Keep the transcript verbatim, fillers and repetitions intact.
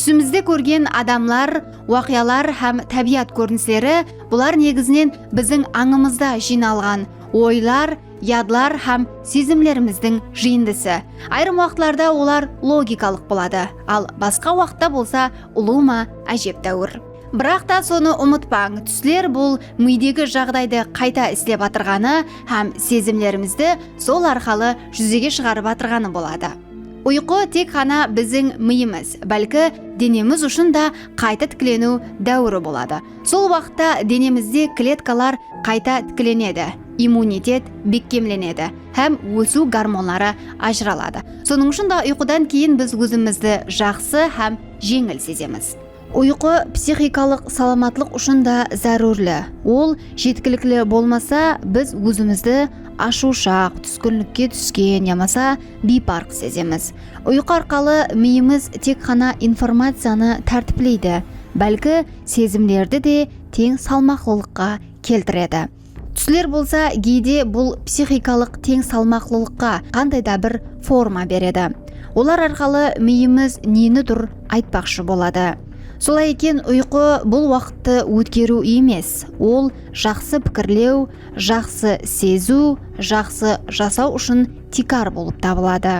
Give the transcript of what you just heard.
Túsimizde kórgen adamlar, waqıyalar hám tábiyat kórinisleri, bular negizinen biziń ańımızda jıynalǵan oylar, yadlar hám sezimlerimizdiń jıyındısı. Ayırım waqıtlarda olar logikalıq boladı, al basqa waqıtta bolsa ulıwma ájeptáwir. Biraq ta sonı umıtpań, túsler bul miydegi jaǵdaydı qayta islep atırǵanı hám sezimlerimizdi sol arqalı júzege shıǵarıp atırǵanı boladı. Uyqı tek ǵana biziń miyimiz, bálki denemiz ushın da qayta tikleniw dáwiri boladı. Sol waqıtta denemizde kletkalar qayta tiklenedi, immunitet bekkemlenedi hám ósiw gormonları ajıraladı. Sonıń ushın da uyqıdan keyin biz ózimizdi jaqsı hám jeńil sezemiz. Uyqı psixikalıq salamatlıq ushın da zárúrli. Ol jetkilikli bolmasa, biz ózimizdi ashıwshaq, túskinlikke túsken yamasa biyparq sezemiz. Uyqı arqalı miyimiz tek ǵana informaciyanı tártipleydi, bálki sezimlerdi de teń salmaqlılıqqa keltiredi. Túsler bolsa geyde bul psixikalıq teń salmaqlılıqqa qanday da bir forma beredi. Olar arqalı miyimiz nenidur aytpaqshı boladı. Solay eken, uyqı bul waqıttı ótkeriw emes, ol jaqsı pikirlew, jaqsı seziw, jaqsı jasaw ushın tiykar bolıp tabıladı.